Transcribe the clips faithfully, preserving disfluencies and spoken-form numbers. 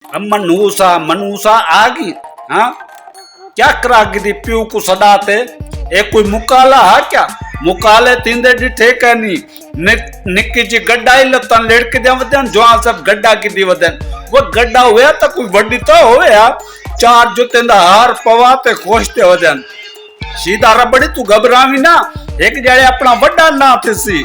منوسا منوسا آ گئی۔ ہاں، کیا کرا گدی پیو کو سدا تے؟ اے کوئی مکالا ہا کیا؟ مکالے تیندے ڈٹھے کینی۔ نک- نکی جی گڈا ہی لتاں لڑک دیاں ودن، جوان سب گڈا کیتی ودن۔ وہ گڈا ہویا تا کوئی وڈی تو ہویا، چار جتیں دا ہار پوا تے خوش تے ودن۔ شیدا ربڑی تو گھبراوی نا، ایک جڑے اپنا وڈا نا تھسی۔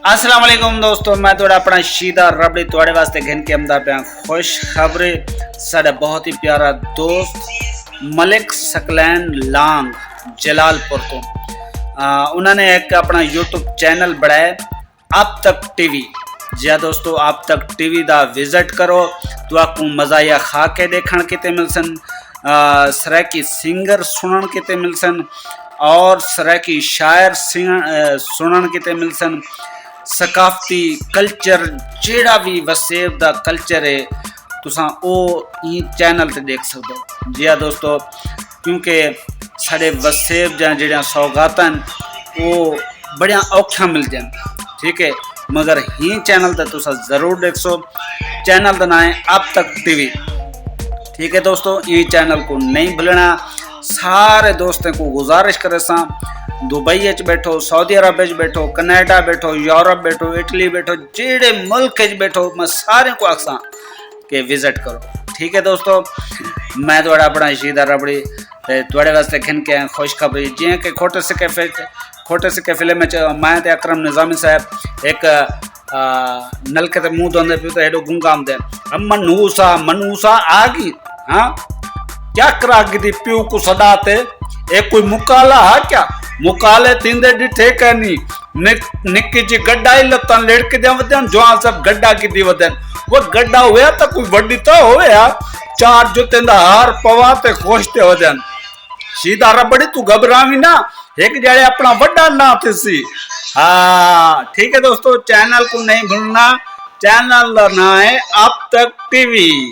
السلام علیکم دوستو، میں تھوڑا اپنا شیدا ربڑی تھوڑے واسطے گھن کے آمدا پیا۔ خوشخبری، ساڈا بہت ہی پیارا دوست ملک سکلین لانگ جلال پور تو، آ، انہاں نے ایک اپنا یوٹیوب چینل بنایا، اب تک ٹی وی۔ جی ہاں دوستو، اب تک ٹی وی دا وزٹ کرو، تہاکوں مزاحیہ خاکے ݙیکھݨ کیتے ملسن، آ، سرائیکی سنگر سݨݨ کیتے ملسن اور سرائیکی شاعر سݨ- آ، سݨݨ کیتے ملسن۔ ثقافتی کلچر، جیڑھا وی وسیب دا کلچر ہے، تساں او ایں چینل تے ݙیکھ سڳدو۔ جی ہاں دوستو، کیونکہ ساݙے وسیب دیاں جیڑھیاں سوغاتاں ہن، او بڑیاں اوکھیاں ملدیاں، ٹھیک ہے، مگر ہی چینل تے تساں ضرور ݙیکھسو۔ چینل دا ناں ہے اب تک ٹی وی، ٹھیک ہے دوستو، ایں چینل کو نہیں بھلنا۔ سارے دوستیں کو گزارش کرے ساں، دبئی اچ بیٹھو، سعودی عرب اچ بیٹھو، کینیڈا بیٹھو، یورپ بیٹھو، اٹلی بیٹھو، جیڑھے ملک اچ بیٹھو، میں سارے کو آکھساں کہ وزٹ کرو۔ ٹھیک ہے دوستو، میں تہاݙا اپݨا شیدا ربڑی تے تہاݙے واسطے گھن کے آیا خوشخبری، جیئں کہ کھوٹے سکے فل-، کھوٹے سکے فلم وچ میں تے اکرم نظامی صاحب ایک، آ، نلکے تے منہ دھوندے پیوں تے ہیݙو گونگا آمدے، منوسا منوسا آ گئی۔ ہاں، کیا کرا گدی پیو کو سدا تے؟ اے کوئی مکالا ہا کیا؟ مکالے تیندے ݙٹھے کینی۔ نک- نکی جی گڈا ہی لتاں لڑک دیاں ودن، جوان سب گڈا کیتی ودن۔ وہ گڈا ہویا تا کوئی وڈی تو ہویا، چار جتیں دا ہار پوا تے خوش تے ودن۔ شیدا ربڑی تو گھبراوی نا، ایک جڑے اپنا وڈا نا تھسی۔ ہاں، ٹھیک ہے دوستو، چینل کو نہیں بھولنا، چینل دا ناں ہے اب تک ٹی وی۔